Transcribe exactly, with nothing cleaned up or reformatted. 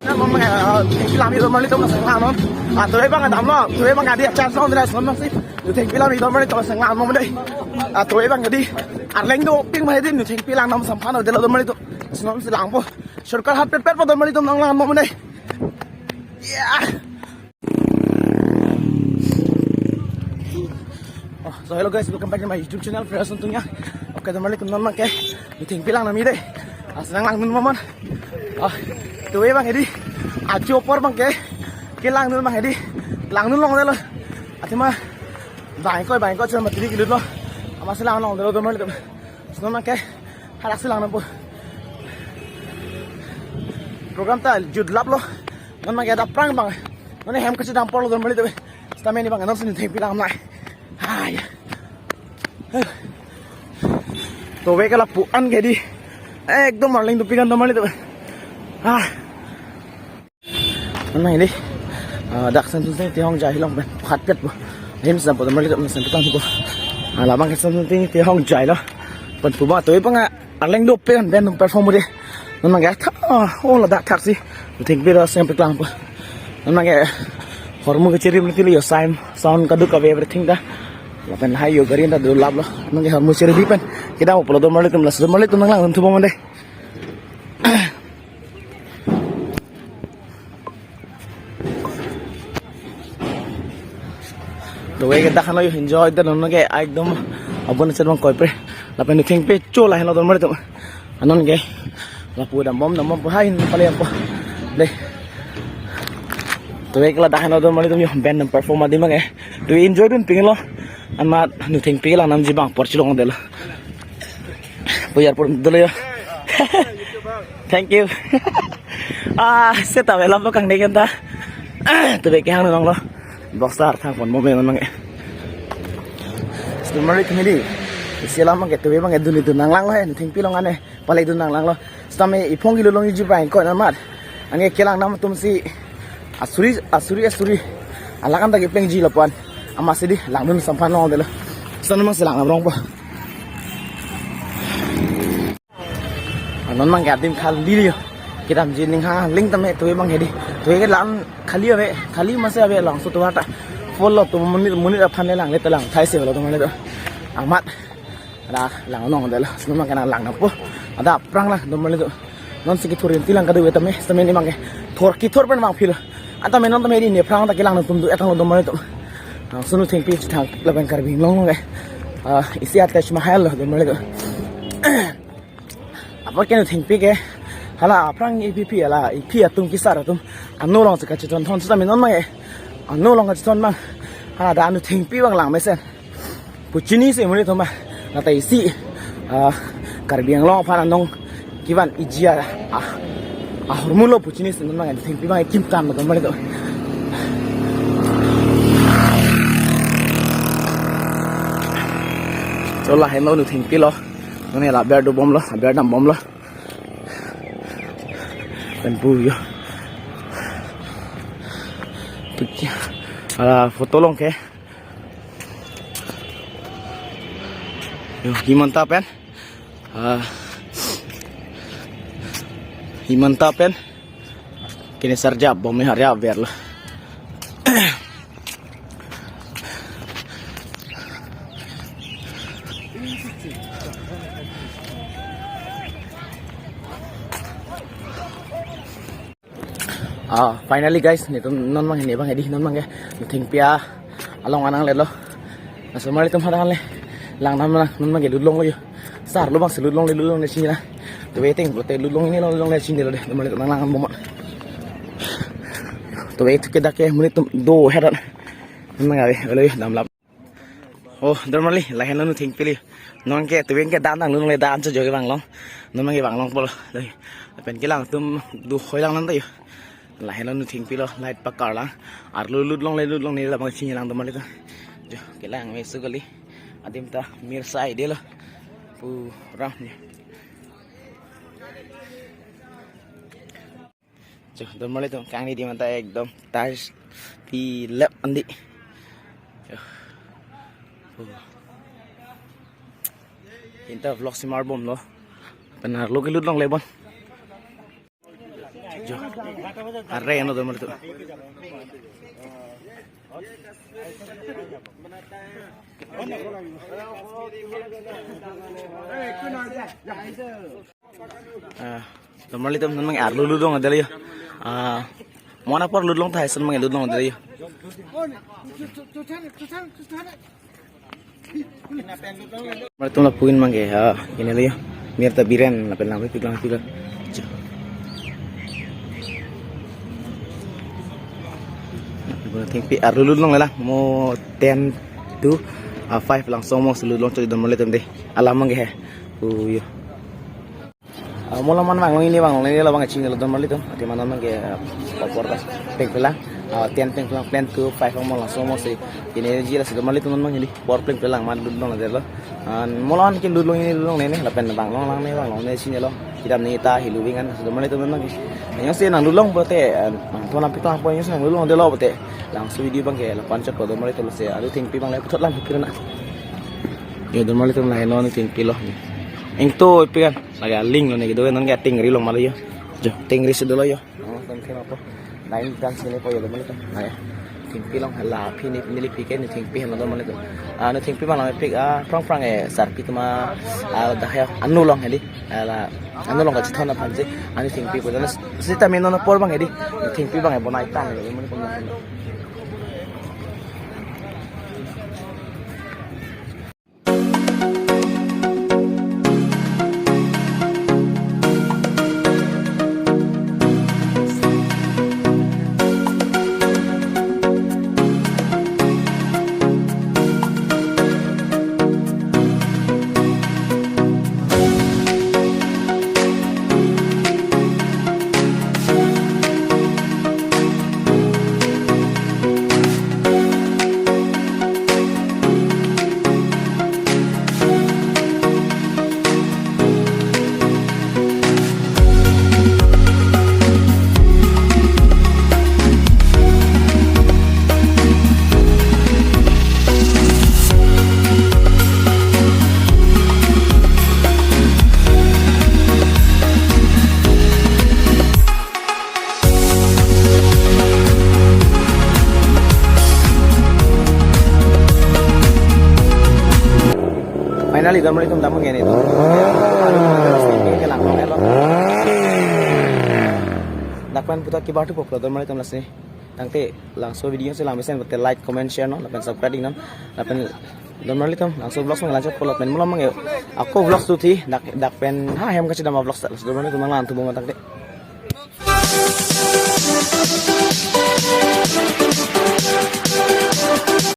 Nang mama, eh, thengpi langme donmarlitum, nang sang langnon. Ah, tuve abang damlo, tuve abang adi achar song dra song si. Thengpi langme donmarlitum, nang sang langnon dei. Ah, tuve abang adi. Arleng dopik ma hedi, thengpi lang nam samphan delo donmarlitum. Snom si langpo. Sorkar hat pet pet po donmarlitum, nang langnon dei. Yeah. Oh, so hello guys, welcome back to my YouTube channel, Fresh Untung ya. Okay, donmarlitum, non abangke thengpi lang nami dei. Ah, sang langnon mama. Ah, tuve abang hedi. Ajo apor abangke. Kelang non abang hedi. Langnon longdelo. Athema bang ingkoi, bang ingkoi chon matiri kilutlo. Amatsi lang longdelo donmarlitum. Snom abangke. Halaksi lang nampo. Program ta jutlaplo. Non abangke adap aphrang abang. Non hem kachedam apotlo donmarlitum. Sitame ne abang non si thengpi lang nai. Hai. Tuve ke lapu-an ke di. Ekdom arleng dopik an donmarlitum. Ah. Nang ini. Ah, dak Samsung Sing Tehong Jai along pen. Hat pet po. Hem sa po donmarlitum, Samsung Sing Tehong po. Ah, labang ke Samsung Sing Tehong Jai lo. Pen puma tuve abang arleng dopik an pen perform dei. Non abangke tha, oh, ladak thaksi. Thengpi lo, sang peklang po. Non abangke hormu kechiri mesti lo yo, sound, sound kadokave everything ta. Lapen hai yo gari ta dolaplo. Non abangke hormu chiri di pen. Kedam apotlo donmarlitum, lasi donmarlitum nang langthu bomnon dei. Tuve ke dak hano yo enjoy dei, non abangke ekdom abon chen abang koipre. Lapen thengpi cho lahenlo donmarlitum. Anon ke lapu dambom dambom po, hai pale po. Dei. Tuve ke ladak hano donmarlitum yo, band perform adim abangke. Tuve enjoy dunpiklo. Amat thengpi lang namji abang apor chelongdelo. Puyar pur dolo yo. Thank you. Ah, seta velam lo kang deken ta. Tuve kehang nanglo. Boxer thang pon mo ben nang. Stumari kemedi. Isi alam abangke tuve abangke dun dun nang langlo he. Thengpi long ane. Pale dun nang langlo. Sitame iphong kilo longji abang ingkoi amat. Anke kelang nam atum si asuri, asuri, asuri. Alangkam ta keplengji lapu-an. Amatsi di langdun samphan longdelo. Sitame nang si lang nam rong po. Ah, non abangke adim khali yo. Kedamji ning ha ling tame tuve abang hedi. Tuve ke la-an khali ave, khali masi ave, langso tuve ta. Full lo, tu monit monit aphan le langle ta lang thai se lo tu mane tu. Amat. Ada lang nong delo. Snom abangke nang lang nampo. Adap aphrang lang donmarlitum. Non si kethur rinti lang kadu tame, sitame ne abangke thor kethur pen abang phil. Anta me non tame di ne aphrang ta kelang nangtum do-et tanglo donmarlitum. Langsung thengpi chethang lapen Karbi Anglong ke. Ah, isi a Taj Mahal lo donmarlitum. Apor ke ne thengpi ke. Hala aphrang iphi phi hala iphi atum kesar atum. Ano along si kachethon thon sitame non abangke. Ano along kachethon abang. Hala dak ne thengpi abang lang mesen. Pu chinisi monit atum abang. Nata isi, ah, Karbi Anglong aphan anong kevan iji a, ah, ahormu lo pu chinisi non abang thengpi abang kim tam lo donmarlitum. So lahenlo ne thengpi lo. Non la aber dobomlo, aber dambomlo. Pen pu yo. Ala photo long ke. Yo, himanta pen. Ah. Himanta pen. Kini sarjap, bom ni harjap biar lo. Ah, finally guys, netum non abang hini abang hedi non abangke. Thengpi along anang lelo. Laso marli tum hadak le. Lang nam lang non abangke lut longlo yo. Sar lo abang si lut longle lut longle chini la. Tuve ateng pulote lut long hini lo lut longle chinilo dei. Donmarli nang lang bomnon. Tuve itu ke dak ke monit atum do heran. Non abangke ave lo yo damlap. Oh, donmarli, lahenlo ne thengpi lo. Non ke tuve ke dan nang lungle dan cho jo ke vanglong. Non abangke vanglong pulo. Dei. Pen kelang atum do hoi lang nang ta yo. Lahenlo ne thengpi lo, light pakar lang. Arlo lut longle lut longle labang chini lang donmarli ta. Jo, kelang mesu kali. Adim ta mir sai dei lo. Pu ram ni. Jo, donmarli tum kangni adim anta ekdom tiles pi lep andi. Jo. Oh. Inta vlog si marbomlo. Pen arlo kelut longle bon. Jo. Arre ano dormali atum. Ah, dormali atum, non abang arlo lut long adelo. Ah, mo apor lut long tahai ason abang lut long adelo. Dormali atum lapu-in abangke, ha, ini lo ya. Mir ta biren, lapen lang pik lang pik lang. Jo. Thengpi arlo lut longle lang, mo ten to, ah, five langso mo si lut long chot dormali atum dei. Alam abangke he. Oh, yo. Ah, mo alam man vang long, ini vang long, ini lo abang chini lo dormali atum. Ati mana abangke, ah, apor ta plengple lang. Ah, ten plengple lang, ten to five mo langso mo si. Ini ji la si dormali atum abang ini. Apor plengple lang, man lut long adelo. Ah, mo alam ke lut long ini lut longle ne, lapen vang long lang ne, vang long ne chini lo. Kedam ne ta helu ving an si dormali atum abangke. Yang si nang lut long pulote, ah, nang thon apik lang po yang si nang lut long adelo pulote. Langso video abangke lapu-an chot po dormali atum si. Adu thengpi abang le puthot lang pik na. Yo dormali atum, lahelo ne thengpi lo. Ingto pik an. Lake aling lo ne kedo, non ke tengri long ma lo yo. Jo, tengri si dolo yo. Oh, tem tem apo. Lain kan sini po yo dormali atum. Nah, ya. Thengpi long hala phi ne, neli pik ke ne thengpi hala dormali atum. Ah, ne thengpi abang lang pik, ah, prang prang eh, sarpi atum, ah, dah ya, anu long hedi. Hala, anu long kachethon aphan si, ani thengpi ko. Sita meno na apor abang hedi. Thengpi abang eh, bonai tang eh, dormali atum. Finally, dormali atum, dam ke ne. Alu ke lang long elo. Dak pen puthot kebar thupo dormali atum lasi. Tangte langso video si lang mesen pulote like, comment, share non, lapen subscribe ding non. Lapen dormali atum, langso vlogs abang lang chot po lapen mo alam abangke ako vlogs tu thi, dak, dak pen ha hem kachedam a vlogs ta. Dormali atum, nang lang thu bom tangte.